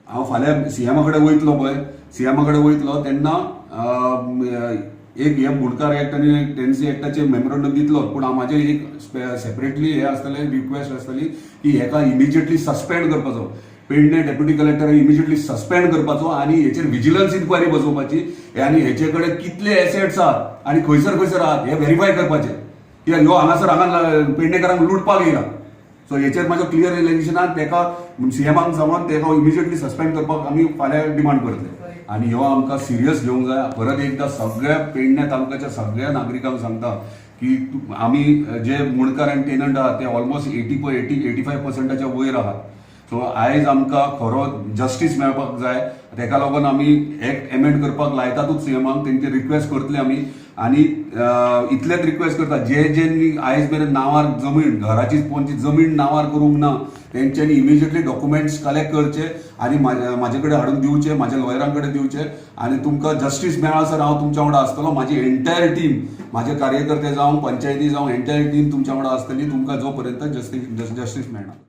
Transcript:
हांव फाल्यां सीएमा कडेन वयतलो पळय, सीएमा कडेन वयतलो तेन्ना एक हे मुंडकार एक्ट आनी टेनसी एक्टाचे मेमोरंडम दितलो, पूण हांव म्हाजें एक सेपरेटली हे आसतलें, रिक्वेस्ट आसतली की हेका इमिजिएटली सस्पेंड करपाचो, Pedne deputy collector immediately suspend करपाचो आनी हेचेर विजिलन्स इन्क्वायरी बसोवपाची आनी हेचे कडेन कितले एसेट्स आहात आनी खंयसर खंयसर आहात हे व्हेरीफाय करपाचे, कित्याक ह्यो हांगासर हांगा पेडणेकारांक लुटपाक येयला. सो हेचेर म्हाजो क्लियर रियलायझेशन आहा. तेका सीएमाक सांगून तेका इमिजिएटली सस्पेंड करपाक आमी फाल्यां डिमांड करतले आनी ह्यो आमकां सिरियस घेवंक जाय. परत एकदां सगळ्या पेडणे तालुक्याच्या सगळ्या नागरिकांक सांगता की आमी जे मुंडकार आनी टेनंट आहात ते ऑलमोस्ट 85 पर्संटाच्या वयर आहात. सो आयज आमकां खरो जस्टीस मेळपाक जाय. तेका लागून आमी एक्ट एमेंड करपाक लायतातूच सीएमाक, तेंचे रिक्वेस्ट करतले आमी. आनी इतलेच रिक्वेस्ट करता, जे जे आयज मेरेन नांवार जमीन, घराची कोणची जमीन नांवार करूंक ना, तेंच्यांनी इमिजिएटली डॉक्युमेंट्स कलेक्ट करचे आनी म्हाजे कडेन हाडून दिवचे, म्हाज्या लॉयरां कडेन दिवचे आनी तुमकां जस्टीस मेळसर हांव तुमच्या वांगडा आसतलो. म्हाजी एंटायर टीम, म्हाजे कार्यकर्ते जावं, पंचायती जावं, एंटायर टीम तुमच्या वांगडा आसतली तुमकां जो पर्यंत जस्टीस जस्टीस मेळना.